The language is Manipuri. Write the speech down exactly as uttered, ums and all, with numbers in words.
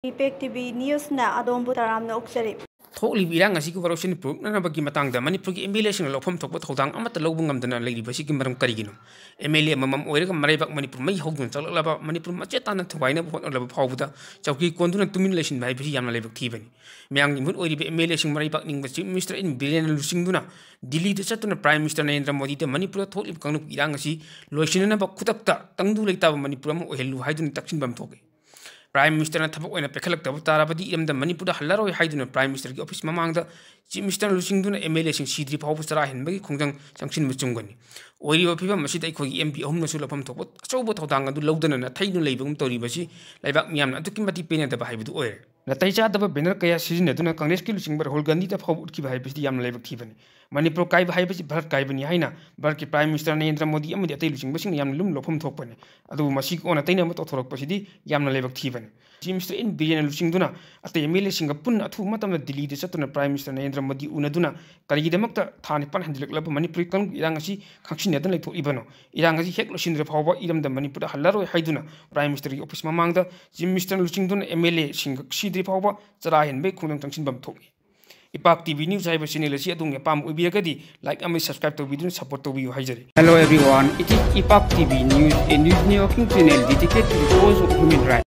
ꯏꯝꯄꯦꯛ ꯇꯤ ꯚꯤ ꯅ꯭ꯌꯨꯁꯅ ꯑꯗꯣꯝꯕꯨ ꯇꯔꯥꯝꯅ ꯑꯣꯛꯆꯔꯤ꯫ ꯊꯣꯛꯂꯤꯕ ꯏꯔꯥꯡ ꯑꯁꯤꯒꯤ ꯋꯥꯔꯣꯏꯁꯤꯟ ꯄꯨꯔꯛꯅꯅꯕꯒꯤ ꯃꯇꯥꯡꯗ ꯃꯅꯤꯄꯨꯔꯒꯤ ꯑꯦꯝ ꯑꯦꯜ ꯑꯦꯁꯤꯡꯅ ꯂꯧꯐꯝ ꯊꯣꯛꯄ ꯊꯧꯗꯥꯡ ꯑꯃꯠꯇ ꯂꯧꯕ ꯉꯝꯗꯅ ꯂꯩꯔꯤꯕꯁꯤꯒꯤ ꯃꯔꯝ ꯀꯔꯤꯒꯤꯅꯣ? ꯑꯦꯝ ꯑꯦꯜ ꯑꯦ ꯑꯃꯃꯝ ꯑꯣꯏꯔꯒ ꯃꯔꯩꯕꯥꯛ ꯃꯅꯤꯄꯨꯔ ꯃꯩ ꯍꯧꯗꯨꯅ ꯆꯥꯛꯂꯛꯂꯕ, ꯃꯅꯤꯄꯨꯔ ꯃꯆꯦꯠ ꯇꯥꯅ ꯊꯨꯒꯥꯏꯅꯕ ꯍꯣꯠꯅꯂꯕ ꯐꯥꯎꯕꯗ ꯆꯧꯀꯤ ꯀꯣꯟꯗꯨꯅ ꯇꯨꯃꯤꯟ ꯂꯩꯁꯤꯟꯕ ꯍꯥꯏꯕꯁꯤ ꯌꯥꯝꯅ ꯂꯥꯏꯕꯛ ꯊꯤꯕꯅꯤ꯫ ꯃꯤꯌꯥꯝꯒꯤ ꯃꯤꯍꯨꯠ ꯑꯣꯏꯔꯤꯕ ꯑꯦꯝ ꯑꯦꯜ ꯑꯦꯁꯤꯡ ꯃꯔꯩꯕꯥꯛ ꯅꯤꯡꯕ ꯆꯤꯐ ꯃꯤꯅꯤꯁꯇꯔ ꯑꯦꯟ ꯕꯤꯔꯦꯟꯅ ꯂꯨꯆꯤꯡꯗꯨꯅ ꯗꯤꯜꯂꯤꯗ ꯆꯠꯇꯨꯅ ꯄ꯭ꯔꯥꯏꯝ ꯃꯤꯅꯤꯁꯇꯔ ꯅꯔꯦꯟꯗ꯭ꯔ ꯃꯣꯗꯤꯗ ꯃꯅꯤꯄꯨꯔꯗ ꯊꯣꯛꯂꯤꯕ ꯀꯥꯡꯂꯨꯞꯀꯤ ꯏꯔꯥꯡ ꯑꯁꯤ ꯂꯣꯏꯁꯤꯟꯅꯅꯕ ꯈꯨꯗꯛꯇ ꯇꯪꯗꯨ ꯂꯩꯇꯥꯕ ꯃꯅꯤꯄꯨꯔ ꯑꯃ ꯑꯣꯏꯍꯜꯂꯨ ꯍꯥꯏꯗꯨꯅ ꯇꯛꯁꯤꯟꯐꯝ ꯊꯣꯛꯏ꯫ ꯄ꯭ꯔꯥꯏꯝ ꯃꯤꯅꯤꯁꯇꯔꯅ ꯊꯕꯛ ꯑꯣꯏꯅ ꯄꯥꯏꯈꯠꯂꯛꯇꯕ ꯇꯥꯔꯕꯗꯤ ꯏꯔꯝꯗꯝ ꯃꯅꯤꯄꯨꯔꯗ ꯍꯜꯂꯔꯣꯏ ꯍꯥꯏꯗꯨꯅ ꯄ꯭ꯔꯥꯏꯝ ꯃꯤꯅꯤꯁꯇꯔꯒꯤ ꯑꯣꯐꯤꯁ ꯃꯃꯥꯡꯗ ꯆꯤꯐ ꯃꯤꯅꯤꯁꯇꯔꯅ ꯂꯨꯆꯤꯡꯗꯨꯅ ꯑꯦꯝ ꯑꯦꯜ ꯑꯦꯁꯤꯡ ꯁꯤꯗ꯭ꯔꯤ ꯐꯥꯎꯕ ꯆꯔꯥ ꯍꯦꯟꯕꯒꯤ ꯈꯣꯡꯖꯪ ꯆꯪꯁꯤꯟꯕ ꯆꯨꯝꯒꯅꯤ꯫ ꯑꯣꯏꯔꯤꯕ ꯐꯤꯕꯝ ꯑꯁꯤꯗ ꯑꯩꯈꯣꯏꯒꯤ ꯑꯦꯝ ꯄꯤ ꯑꯍꯨꯝꯅꯁꯨ ꯂꯧꯐꯝ ꯊꯣꯛꯄ ꯑꯆꯧꯕ ꯊꯧꯗꯥꯡ ꯑꯗꯨ ꯂꯧꯗꯅ ꯅꯥꯊꯩꯗꯨꯅ ꯂꯩꯕꯒꯨꯝ ꯇꯧꯔꯤꯕꯁꯤ ꯂꯩꯕꯥꯛ ꯃꯤꯌꯥꯝꯅ ꯑꯗꯨꯛꯀꯤ ꯃꯇꯤꯛ ꯄꯦꯟꯅꯗꯕ ꯍꯥꯏꯕꯗꯨ ꯑꯣꯏꯔꯦ꯫ ꯅꯥꯇꯩ ꯆꯥꯗꯕ ꯕꯦꯅꯔ ꯀꯌꯥ ꯁꯤꯖꯤꯟꯅꯗꯨꯅ ꯀꯪꯒ꯭ꯔꯦꯁꯀꯤ ꯂꯨꯆꯤꯡꯕ ꯔꯥꯍꯨꯜ ꯒꯥꯟꯙꯤꯗ ꯐꯥꯎꯕ ꯎꯠꯈꯤꯕ ꯍꯥꯏꯕꯁꯤꯗꯤ ꯌꯥꯝꯅ ꯂꯥꯏꯕꯛ ꯊꯤꯕꯅꯤ꯫ ꯃꯅꯤꯄꯨꯔ ꯀꯥꯏꯕ ꯍꯥꯏꯕꯁꯤ ꯚꯥꯔꯠ ꯀꯥꯏꯕꯅꯤ ꯍꯥꯏꯅ ꯚꯥꯔꯠꯀꯤ ꯄ꯭ꯔꯥꯏꯝ ꯃꯤꯅꯤꯁꯇꯔ ꯅꯔꯦꯟꯗ꯭ꯔ ꯃꯣꯗꯤ ꯑꯃꯗꯤ ꯑꯇꯩ ꯂꯨꯆꯤꯡꯕꯁꯤꯡꯅ ꯌꯥꯝꯅ ꯂꯨꯝꯅ ꯂꯧꯐꯝ ꯊꯣꯛꯄꯅꯤ꯫ ꯑꯗꯨꯕꯨ ꯃꯁꯤꯒꯤ ꯑꯣꯟꯅ ꯇꯩꯅꯕ ꯇꯧꯊꯣꯔꯛꯄꯁꯤꯗꯤ ꯌꯥꯝꯅ ꯂꯥꯏꯕꯛ ꯊꯤꯕꯅꯤ꯫ ꯆꯤꯐ ꯃꯤꯅꯤꯁꯇꯔ ꯑꯦꯟ ꯕꯤꯔꯦꯟꯅ ꯂꯨꯆꯤꯡꯗꯨꯅ ꯑꯇꯩ ꯑꯦꯝ ꯑꯦꯜ ꯑꯦꯁꯤꯡꯒ ꯄꯨꯟꯅ ꯑꯊꯨꯕ ꯃꯇꯝꯗ ꯗꯤꯜꯂꯤꯗ ꯆꯠꯇꯨꯅ ꯄ꯭ꯔꯥꯏꯝ ꯃꯤꯅꯤꯁꯇꯔ ꯅꯔꯦꯟꯗ꯭ꯔ ꯃꯣꯗꯤ ꯎꯅꯗꯨꯅ ꯀꯔꯤꯒꯤꯗꯃꯛꯇ ꯊꯥ ꯅꯤꯄꯥꯟ ꯍꯟꯖꯤꯜꯂꯛꯂꯕ ꯃꯅꯤꯄꯨꯔꯒꯤ ꯀꯥꯡꯂꯨꯞꯀꯤ ꯏꯔꯥꯡ ꯑꯁꯤ ꯈꯪꯁꯤꯟꯅꯗꯨꯅ ꯂꯩꯊꯣꯛꯂꯤꯕꯅꯣ? ꯏꯔꯥꯡ ꯑꯁꯤ ꯍꯦꯛ ꯂꯣꯏꯁꯤꯟꯗ꯭ꯔꯤ ꯐꯥꯎꯕ ꯏꯔꯝꯗꯝ ꯃꯅꯤꯄꯨꯔꯗ ꯍꯜꯂꯔꯣꯏ ꯍꯥꯏꯗꯨꯅ ꯄ꯭ꯔꯥꯏꯝ ꯃꯤꯅꯤꯁꯇꯔꯒꯤ ꯑꯣꯐꯤꯁ ꯃꯃꯥꯡꯗ ꯆꯤꯐ ꯃꯤꯅꯤꯁꯇꯔꯅ ꯂꯨꯆꯤꯡꯗꯨꯅ ꯑꯦꯝ ꯑꯦꯜ ꯑꯦꯁꯤꯡꯒ ꯁꯤꯗ꯭ꯔꯤ ꯐꯥꯎꯕ ꯆꯔꯥ ꯍꯦꯟꯕꯒꯤ ꯈꯣꯡꯖꯪ ꯆꯪꯁꯤꯟꯐꯝ ꯊꯣꯛꯏ꯫ ꯏꯄꯥꯛ ꯇꯤ ꯚꯤ ꯅ꯭ꯌꯨꯁ ꯍꯥꯏꯕ ꯆꯦꯅꯦꯜ ꯑꯁꯤ ꯑꯗꯣꯝꯒꯤ ꯑꯄꯥꯝꯕ ꯑꯣꯏꯕꯤꯔꯒꯗꯤ ꯂꯥꯏꯛ ꯑꯃꯗꯤ ꯁꯕꯁꯀ꯭ꯔꯥꯏꯕ ꯇꯧꯕꯤꯗꯨꯅ ꯁꯄꯣꯔꯠ ꯇꯧꯕꯤꯌꯨ ꯍꯥꯏꯖꯔꯤ꯫ Hello everyone, it is Ipak T V News, a news networking channel dedicated to the cause of human rights.